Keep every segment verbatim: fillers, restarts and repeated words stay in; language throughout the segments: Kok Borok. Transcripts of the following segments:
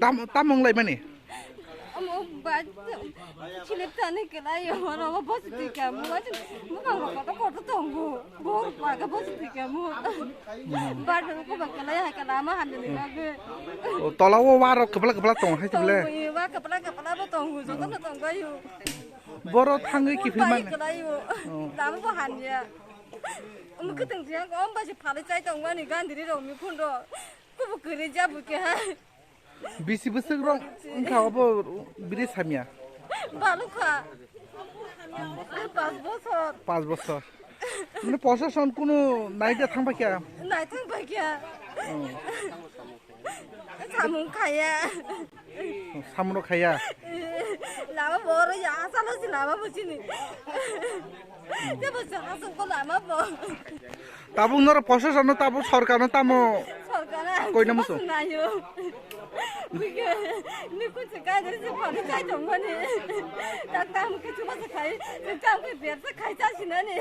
Tam, tamo wng laimani? Omo ba, chilip tani kelai yo, oro bo bosi twi kamu, wa chini, bupang rok kotor kotor tongo, bor paga bosi twi kamu. Bar ko ba kelai ha kala ma hamni ni bagwi. O, tola o wa rok kepala kepala tong hai tong bole. Tongwi, wa kepala kepala bo tongo, joto no tong bayu. Boro thangwi kiphil man. Kelai yo, oh. Lama bo hamya. Omo kwtwng jiyang ko, om ba si phalwi chai tong mani gandiri rok mi phun rok. Kubu kwrwi ja bu ke ha. Bisi bwswk rok wngkha obo biri samya? Balukha. Pas bosor. Pas bosor. Mane proshashan kunu naida thang paikha? Nai thang paikha. Oh. Samung khaya. Samung khaya? Lama boro ya, asalo si lama buchini. Tebo se hasuk ko lama bo. Tabuk noro proshashan no, tabuk sorkar no tamo. Sorkar a koina musu nayo. Bige, ni kun se kai deri se phani chai tong mani. Ta tam ke chuba se khai, se tam ke ber se khai cha sinani.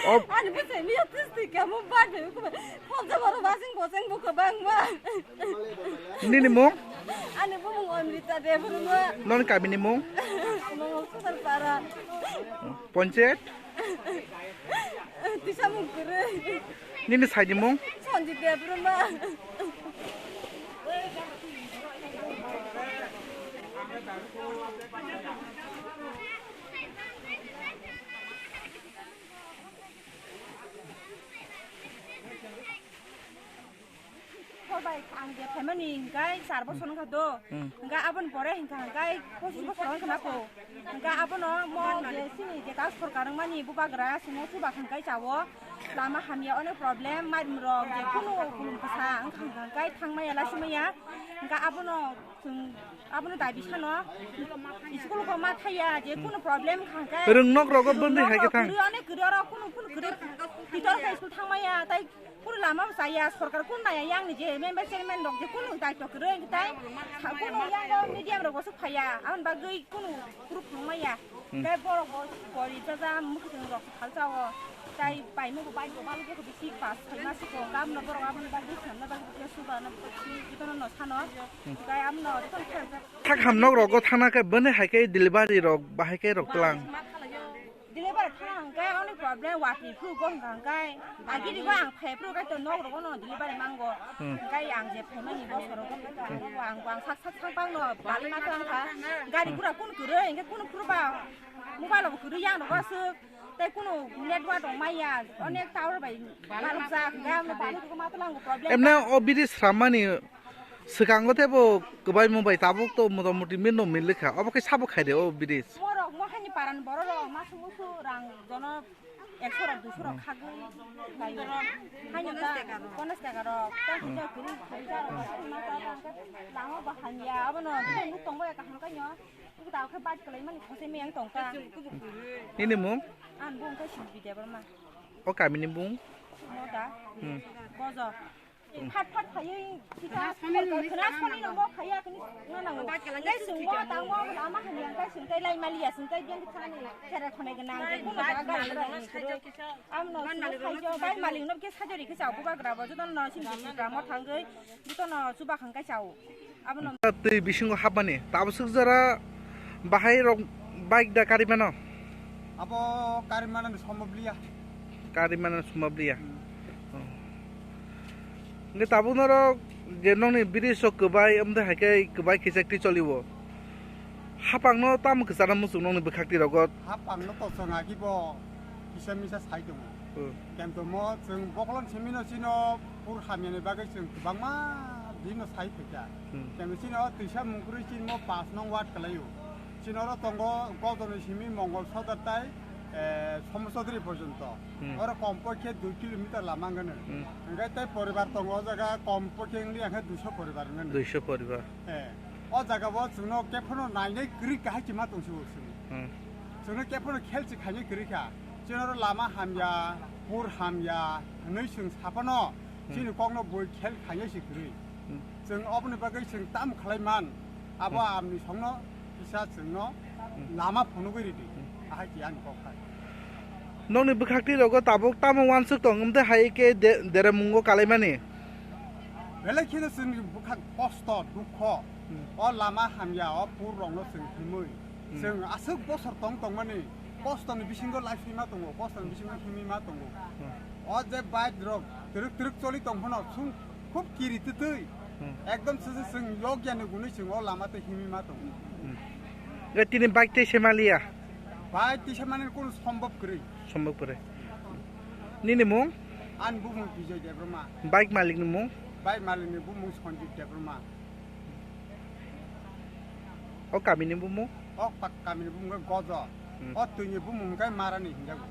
Ani bo se mi ya tis ti ka mo ba de ko. Phobja boro basing boseng bo ko bang ma. Nini mung? Ani bumung Amrita Debbarma. Non kami ni mung? Mung Sudar Para. Ponchayat? Tisa mung kere. Nini sai ni mung? Sanjit Debbarma. Hor bai ang je phaimani hingkai char bosor wngkha do. Hmm. Hingkai aboni pore hingkha hingkai pochis bosor wngkha na ko. Hingkai abono mo je sini je ta sorkar wngmani bubagra simo chuba hingkai chao. Lama hamya onek problem, mairum rok je kunu kulum kasa wngkha hingkai thangmaya lasimaya. Hingkai abono chwng abono dabi sano school ko ma thaya je kunu problem hingkai. Rwngnok rogo bwndwi hai khe thang. Kwrwi onek kwrwi oro kunu kunu kwrwi titor khe school thangmaya tai. Kunu lama bo chaya, sorkar kunu naya, yang ni je member chairman rok je kunu daityo kwrwi, tai kunu yang o medium rok bo swk phaiya, aboni bagwi kunu proof nung maya. Hmm. Tai borok bo pori jaja, mwkhwtwng rok phalsa o, tai paima bo bike bo balbo bisi pass khaima siko, gam no borok aboni bagwi swnamna bagwi bo suba no jotono no sano, tai amno jotono khe. Thak hamnok rogo thana khe bwni hai khe delivery rok bahai khe rok tlang. Delivery thang hwnkhe ani problem watwi phuru go hwnkha hwnkhe agiri go ang phai phuru khe to nok rogo no delivery mango. Hmm. Hwnkhe ang je phaimani bosor rogo hwnkhe to ang nogo ang ang sak sak sak bang no bali ma thang kha. Gari gura kun kwrwi hwnkhe kun phuru ba mobile bo kwrwi yang rogo aswk tei kunu network rok maya onek tower bai balok jak hwnkhe ang no bali rogo ma tlang problem. Emne o biri srammani Swkango tei bo kwbai mung bai tabuk to motamuti mil no mil likha. Obo khe sabo khai de o bridge. Borok mo hani paran borok rok masu musu rang jono ekso rok duiso rok khagwi laio. Hani ta ponas taka rok ta hwnkhe kwrwi kwrwi ta rok ma ta ta hwnkhe lama bo hamya abono nuk tongbo kaham kaino nuk ta khe bike kwlai mani khosai meyang tongkha. Nini mung? Ang bo wngkha Silvi Debbarma. O kami ni mung? Moda. Hmm. Bojo. Phat phat phaiwi kita khwna soni no mo phaiya khwni na nango. Tei chwng mo tang mo lama hamya tei chwng tei lai maliya chwng tei biyang thani khere khonai gwnang je kuno jaga gari gura ni kwrwi. Amno chwng phaijo bai malik no khe sajori khe chao bubagra bo jotono sini Tripura mo thangwi jotono chubakhang kai chao. Abono. Twi bisingo hapmani tabuk swk jora bahai rok bike da kari mano. Abo kari mano ni somobliya. Kari mano somobliya. Hmm. Oh. Nge tabuk norok je nongni bridge rok kwbai amde hai khe kwbai kisa kri choliwo. Hapang no tamo kwchana muchung nongni bwkhak twi rogo. Hapang no to chwng agi bo kisa misa sai tongo. Hmm. Kento mo chwng bokolon simi no chino pur hamya ni bagwi chwng kwbangma bini no sai phaikha. Hmm. Kento chino twisa mungkrwi chini mo pass nong ward kwlaio. Chini oro tongo Gojoni simi Mongol Sodar tai, eh, Somo Chaudhary porjonto. Hmm. Oro kom pokhe dui kilometer lama wngkha no. Hmm. Hwnkhe tei poribar tongo o jaga kom pokhe wngli hwnkhe duiso poribar wngkha no. Duiso poribar. Eh, o jaga bo chwngno kephano nainai kwrwi kahai chima tongsi bo chwng. Hmm. Chwngno kephano khel si khainai kwrwi kha. Chini oro lama hamya, pur hamya hwnwi chwng saphano Hmm. chini kokno bui khel khainai si kwrwi. Hmm. Chwng oboni bagwi chwng tamo khlai man? Abo Hmm. amni songno kisa chwngno Hmm. lama phunugwi ridi. Hmm. Ahai ti ani kok hai. Nokni bwkhak twi rogo tabuk tamo wansuk tong wngte hai khe de-, deremungo kalaimani? Belai kheno chwngni bwkhak kosto, dukho, hmm, o lama hamya, o pur rokno chwng himwi. Hmm. Chwng aswk bosor tong tongmani, kostoni bisingo life hima tongo, kostoni bisingo himwi ma tongo. Hmm. O je bike rok twrwk twrwk choli tong phano chwng khub kiri twtwi. Hmm. Ekdom se se chwng yokya ni gunwi chwng o lama tei himwi ma tongo. Hmm. E tini bike tei se maliya? Bike tei se mani kunu sombhob kwrwi. Sombhob kwrwi. Nini mung? Ani bumung Bijoy Debbarma. Bike malik ni mung? Bike malik ni bumung Sanjib Debbarma. O kami ni bumung? O pa-, kami ni bumung khe Gojo. Hmm. O twi ni bumung khe Marani hinjago.